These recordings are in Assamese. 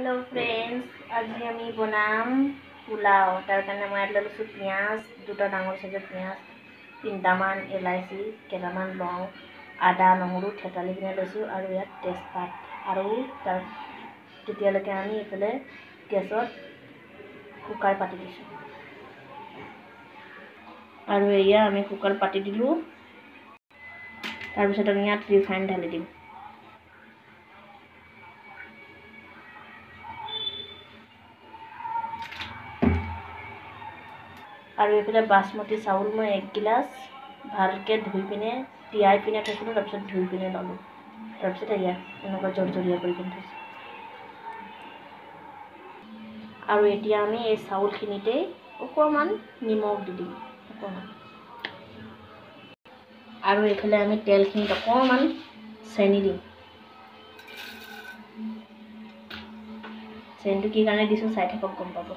হেল্ল' ফ্ৰেণ্ডছ, আজি আমি বনাম পোলাও। তাৰ কাৰণে মই ইয়াত লৈ লৈছোঁ পিঁয়াজ, দুটা ডাঙৰ চাইজৰ পিঁয়াজ, তিনিটামান ইলাচি, কেইটামান লং, আদা নহৰু থেতালি কিনে লৈছোঁ আৰু ইয়াত তেজপাত। আৰু তাৰ তেতিয়ালৈকে আমি এইফালে গেছত কুকাৰ পাতি দিছোঁ। আৰু এয়া আমি কুকাৰ পাতি দিলোঁ। তাৰপিছত আমি ইয়াত ৰিফাইন ঢালি দিম। আৰু এইফালে বাচমতি চাউল মই 1 গিলাচ ভালকৈ ধুই পিনে তিয়াই পিনে থৈছিলোঁ, তাৰপিছত ধুই পিনে ল'লোঁ। তাৰপিছত এয়া এনেকুৱা জৰজৰীয়া কৰি পিনে থৈছোঁ। আৰু এতিয়া আমি এই চাউলখিনিতেই অকণমান নিমখ দি দিম, অকণমান। আৰু এইফালে আমি তেলখিনিত অকণমান চেনি দিম। চেনিটো কি কাৰণে দিছোঁ চাই থাকক, গম পাব।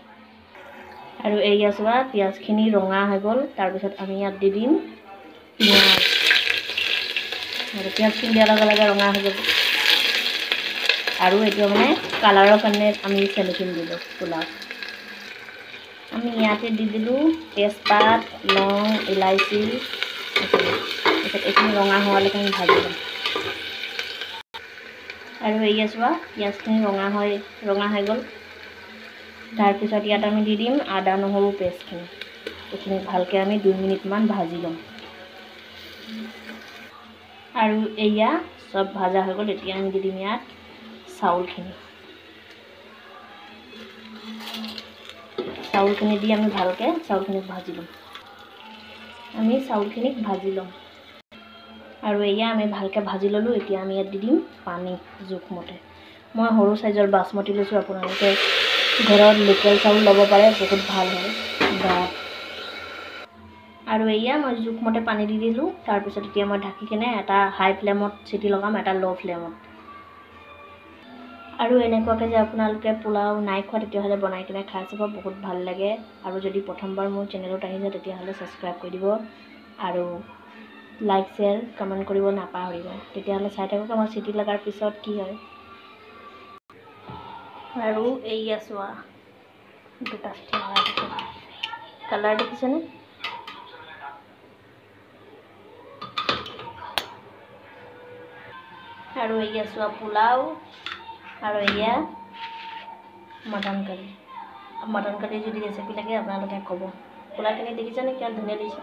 আৰু এয়া চোৱা, পিঁয়াজখিনি ৰঙা হৈ গ'ল। তাৰপিছত আমি ইয়াত দি দিম পিঁয়াজ। আৰু পিঁয়াজখিনি দিয়াৰ লগে লগে ৰঙা হৈ যাব। আৰু এইটো মানে কালাৰৰ কাৰণে আমি চেনিখিনি দিলোঁ পোলাও। আমি ইয়াতে দি দিলোঁ তেজপাত, লং, ইলাচি। তাৰপিছত এইখিনি ৰঙা হোৱালৈকে আমি ভাজি ল'ম। আৰু এয়া চোৱা, পিঁয়াজখিনি ৰঙা হৈ গ'ল। তাৰপিছত ইয়াত আমি দি দিম আদা নহৰু পেষ্টখিনি। এইখিনি ভালকৈ আমি 2 মিনিটমান ভাজি ল'ম। আৰু এয়া চব ভাজা হৈ গ'ল। এতিয়া আমি দি দিম ইয়াত চাউলখিনি। চাউলখিনি দি আমি ভালকৈ চাউলখিনিক ভাজি ল'ম। আমি চাউলখিনিক ভাজি ল'ম। আৰু এয়া আমি ভালকৈ ভাজি ল'লোঁ। এতিয়া আমি ইয়াত দি দিম পানী জোখমতে। মই সৰু চাইজৰ বাচমতি লৈছোঁ, আপোনালোকে ঘৰত লোকেল চাউল ল'ব পাৰে, বহুত ভাল হয়। বা আৰু এয়া মই জোখমতে পানী দি দিলোঁ। তাৰপিছত এতিয়া মই ঢাকি কিনে এটা হাই ফ্লেমত চিটি লগাম, এটা ল' ফ্লেমত। আৰু এনেকুৱাকৈ যে আপোনালোকে পোলাও নাই খোৱা, তেতিয়াহ'লে বনাই কিনে খাই চাব, বহুত ভাল লাগে। আৰু যদি প্ৰথমবাৰ মোৰ চেনেলত আহিছে, তেতিয়াহ'লে ছাবস্ক্ৰাইব কৰি দিব আৰু লাইক, শ্বেয়াৰ, কমেণ্ট কৰিব নাপাহৰিব। তেতিয়াহ'লে চাই থাকক আমাৰ চিটি লগাৰ পিছত কি হয়। আৰু এইয়া চোৱা, দুটা চিটি মৰাৰ পিছত কালাৰ দেখিছেনে? আৰু এইয়া চোৱা পোলাও। আৰু এয়া মটন কাৰী। মটন কাৰী যদি ৰেচিপি লাগে আপোনালোকে ক'ব। পোলাওখিনি দেখিছেনে কিমান ধুনীয়া লাগিছে?